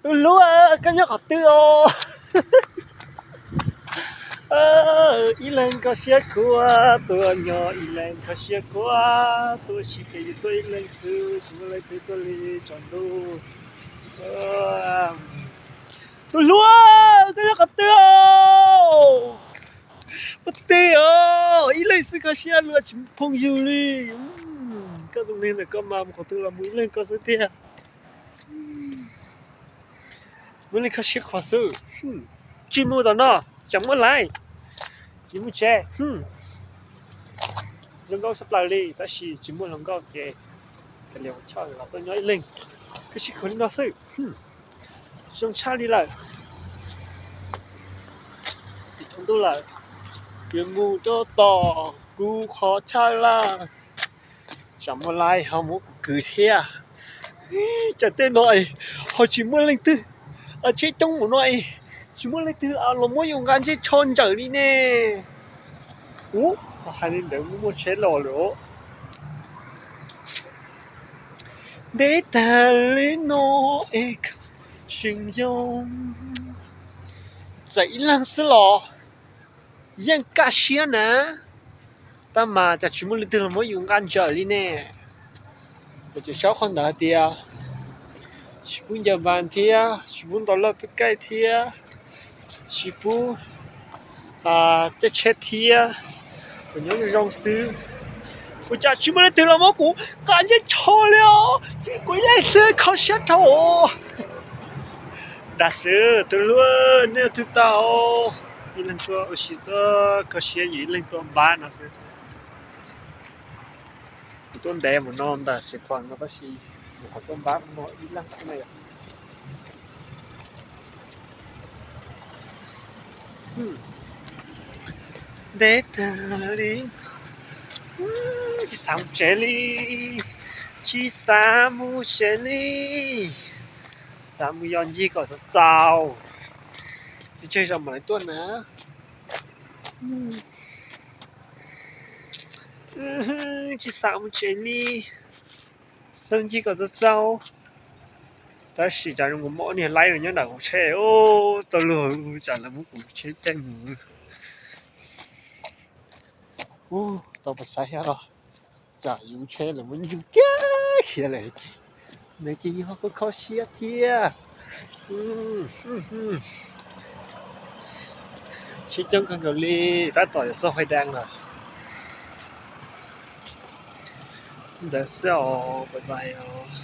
Tus hlub, koj nyob qhov twg os? Ib leeg kho siab khuav tuaj nyob, ib leeg kho siab khuav tuaj, tsis ces yus tuaj ib leeg xwb, tsis muaj leej twg tuaj li tsaus ntuj. Tus hlub, koj nyob qhov twg os? Puas tig os, ib leeg xwb kho siab luaj tsis phooj ywg li. Koj tus neeg ntawm koj mas mus qhov twg los mus ib leeg koj xwb tiag. Muaj leej kho siab khuav xwb. Tsis mus tom no, tseem muaj laiv. Tsis mus tsev. Zoo nkauj tshaj plaws li tab sis tsis muaj hluas nkauj ces kav liam choj los tuaj nyob ib leeg. Kho siab khuav li no xwb. Zoo tshaj li lawm. Tim tsaus ntuj lawm, kuv mus rau tom kuv qhov chaw lawm. Tsam muaj laiv ho muab kuv kwv thiab. Cas tej no es ho tsis muaj leej twg, tsheb coob npaum no es tsis muaj leej twg los muab yus nqa ntsej tsho ntsawm li ne. Ub, hais li ntawd muaj tsheb los lawm. Ntev tag li no es seem yog txawm ib leeg xwb los yeej kaj siab na. Tab mas cas tsis muaj leej twg los muab yus nqa ntsawm li ne. Kuv tseem saib qhov ntawd hais tias tsis pub ncaws npas thiab, tsis pub ntaus laj peb kaij thiab, tsis pub caij tsheb thiab, kom nyob zoo zoo xwb. Ua cas tsis muaj leej twg los muab kuv nqa ntsej tsho li os, kuv ib leeg xwb kho siab dhau. Dag xwb tus hlub, nej twb tau ib leeg tuaj ua si tuaj kho siab, yus ib leeg tuaj npab no xwb. Kuv tuaj ntev mus no ntawm Xeev Khuam no tab sis nyuam qhuav tuaj npab no ib leeg xwb na yom. Ntev tag li, tsis xav mus tsev li, tsis xav mus tsev li, xav mus yos ncig kom txaus txaus, tseg zos mam li tuaj na. Tsis xav mus tsev li, xav ncig kom txaus txaus. Tab sis cas zoo nkaus muaj ob niag laib no nyob nram kuv tsheb, tau luag tsam lawv muab kuv tsheb caij mus. Ub, tau pas saib thiab los, tsam yus tsheb lawv muab ntswj kiag khiav lawm ces, nws ces yus ho kho kho siab thiab. Tsheb coob kawg nkaus li, tab tom yuav txog Huaib Daj lawm. Ntawd xwb os, bye bye os.